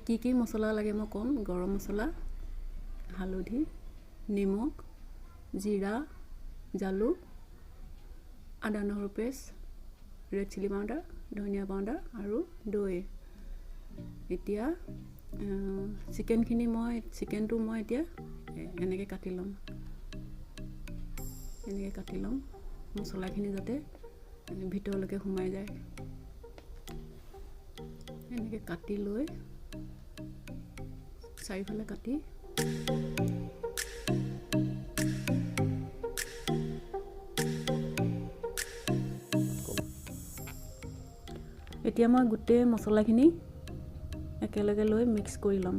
কি কি মছলা লাগে মই ক'ম। গৰম মছলা, হালধি, নিমখ, জিৰা, জালুক, আদা নহৰু পেষ্ট, ৰেড চিলি পাউডাৰ, ধনিয়া পাউডাৰ আৰু দৈ। এতিয়া চিকেনখিনি মই চিকেনটো মই এতিয়া এনেকৈ কাটি ল'ম, এনেকৈ কাটি ল'ম মছলাখিনি যাতে ভিতৰলৈকে সোমাই যায়। এনেকৈ কাটি লৈ চাৰিওফালে কাটি এতিয়া মই গোটেই মছলাখিনি একেলগে লৈ মিক্স কৰি ল'ম।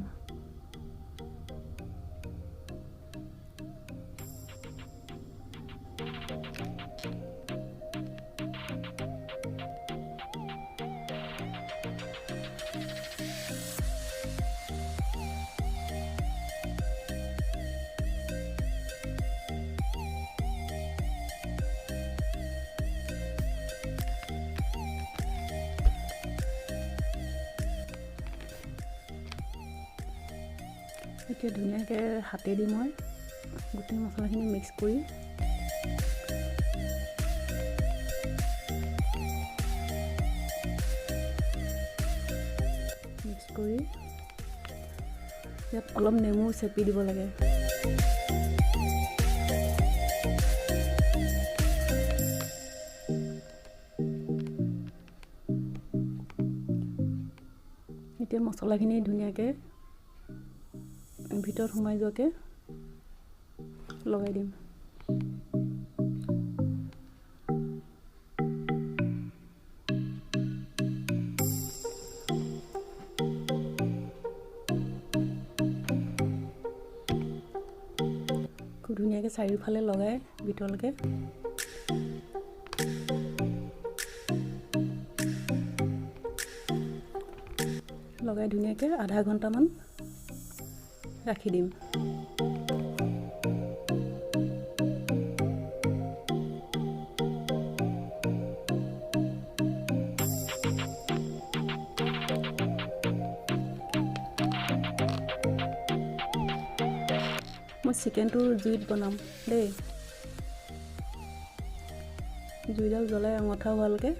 এতিয়া ধুনীয়াকৈ হাতেদি মই গোটেই মছলাখিনি মিক্স কৰি ইয়াত অলপ নেমু চেপি দিব লাগে। এতিয়া মছলাখিনি ধুনীয়াকৈ ভিতৰত সোমাই যোৱাকৈ লগাই দিম। খুব ধুনীয়াকৈ চাৰিওফালে লগাই ভিতৰলৈকে লগাই ধুনীয়াকৈ আধা ঘণ্টামান ৰাখি দিম। মই চিকেনটো জুইত বনাম দেই। জুইডাল জ্বলাই অঙঠা হোৱালৈকে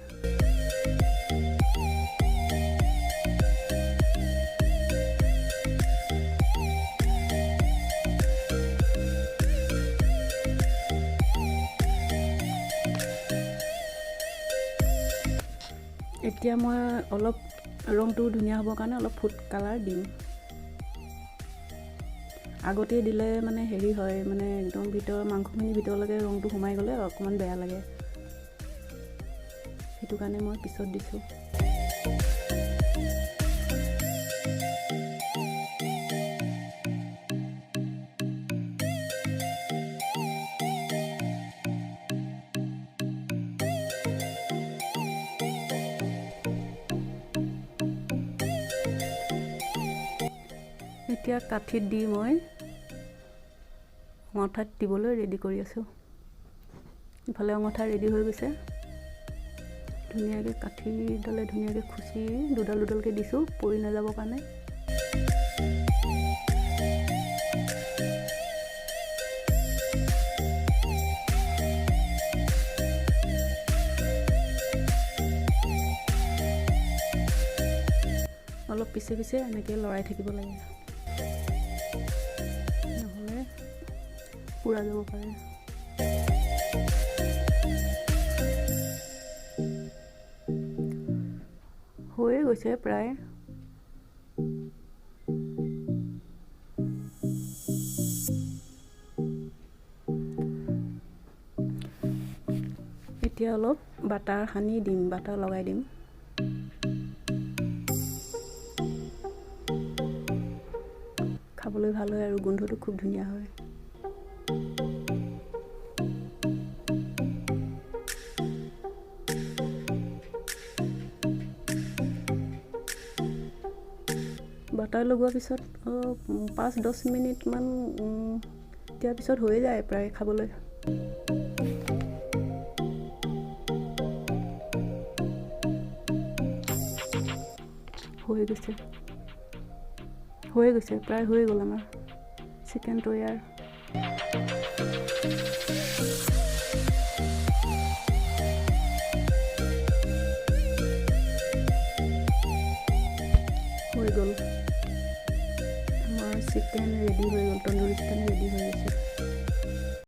এতিয়া মই অলপ ৰংটো ধুনীয়া হ'বৰ কাৰণে অলপ ফুড কালাৰ দিম। আগতেই দিলে মানে হেৰি হয়, মানে একদম ভিতৰৰ মাংসখিনি ভিতৰলৈকে ৰংটো সোমাই গ'লে অকণমান বেয়া লাগে, সেইটো কাৰণে মই পিছত দিছোঁ। এতিয়া কাঠিত দি মই অঙঠাত দিবলৈ ৰেডি কৰি আছোঁ। ইফালে অঙঠা ৰেডি হৈ গৈছে। ধুনীয়াকৈ কাঠিডালে ধুনীয়াকৈ খুচি দুডাল দুডালকৈ দিছোঁ পৰি নাযাবৰ কাৰণে। অলপ পিছে পিছে এনেকৈ লৰাই থাকিব লাগে, নহ'লে পুৰা যাব পাৰে। হৈয়ে গৈছে প্ৰায়। এতিয়া অলপ বাটাৰ সানি দিম, বাটাৰ লগাই দিম। খাবলৈ ভাল হয় আৰু গোন্ধটো খুব ধুনীয়া হয়। বাটাৰ লগোৱাৰ পিছত 5-10 মিনিটমান দিয়াৰ পিছত হৈয়ে যায় প্ৰায় খাবলৈ। হৈ গৈছে। হৈয়ে গৈছে, প্ৰায় হৈয়ে গ'ল আমাৰ চিকেন তৈয়াৰ। হৈ গ'ল আমাৰ চিকেন ৰেডি হৈ গ'ল, তন্দুৰী চিকেন ৰেডি হৈ গৈছে।